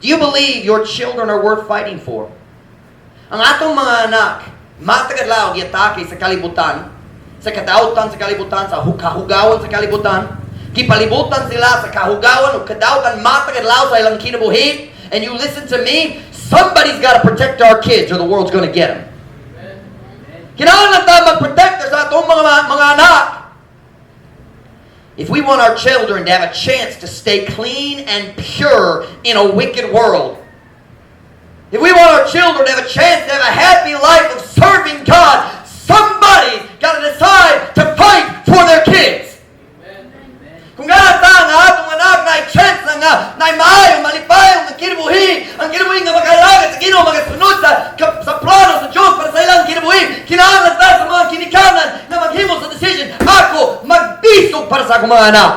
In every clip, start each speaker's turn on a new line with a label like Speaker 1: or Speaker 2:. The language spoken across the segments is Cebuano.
Speaker 1: Do you believe your children are worth fighting for? Ang atong mga anak, matag adlaw giatake sa kalibutan, sa kadautan sa kalibutan, sa kahugawan sa kalibutan. Gipalibutan sila sa kahugawan o kadautan matag adlaw sa ilang kinabuhi. And you listen to me, somebody's got to protect our kids or the world's going to get them. Kinahanglan ta mag-protect sa atong mga anak. If we want our children to have a chance to stay clean and pure in a wicked world, if we want our children to have a chance to have a happy life of serving God, somebody's got to decide to fight for their kids. Kung gana ta nga atong anak na chance na nga na maayo malipayong ang kinabuhi nga makalagad sa Ginoo, magasunod sa plano sa Diyos para sa ilang kinabuhi, kinahanglan ta sa mga ginikanan na maghimo sa decision, "Ako magbisog para sa akong mga anak."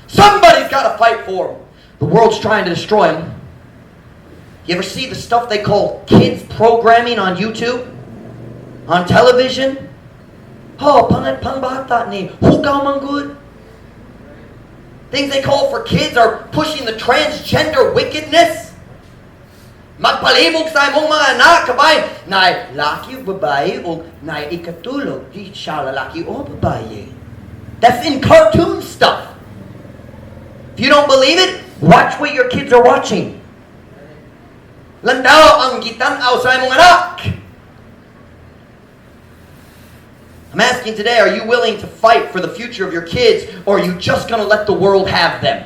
Speaker 1: Somebody's got to fight for them. The world's trying to destroy them. You ever see the stuff they call kids programming on YouTube? On television? Oh, pangbata ni, hugaw man gud. Things they call for kids are pushing the transgender wickedness. Magpalibog sa imong mga anak, kabay, na laki o babae o na ikatulog, di siya lalaki o babae. That's in cartoon stuff. If you don't believe it, watch what your kids are watching. Lantaw ang gitan-aw sa imong anak. I'm asking today, are you willing to fight for the future of your kids, or are you just going to let the world have them?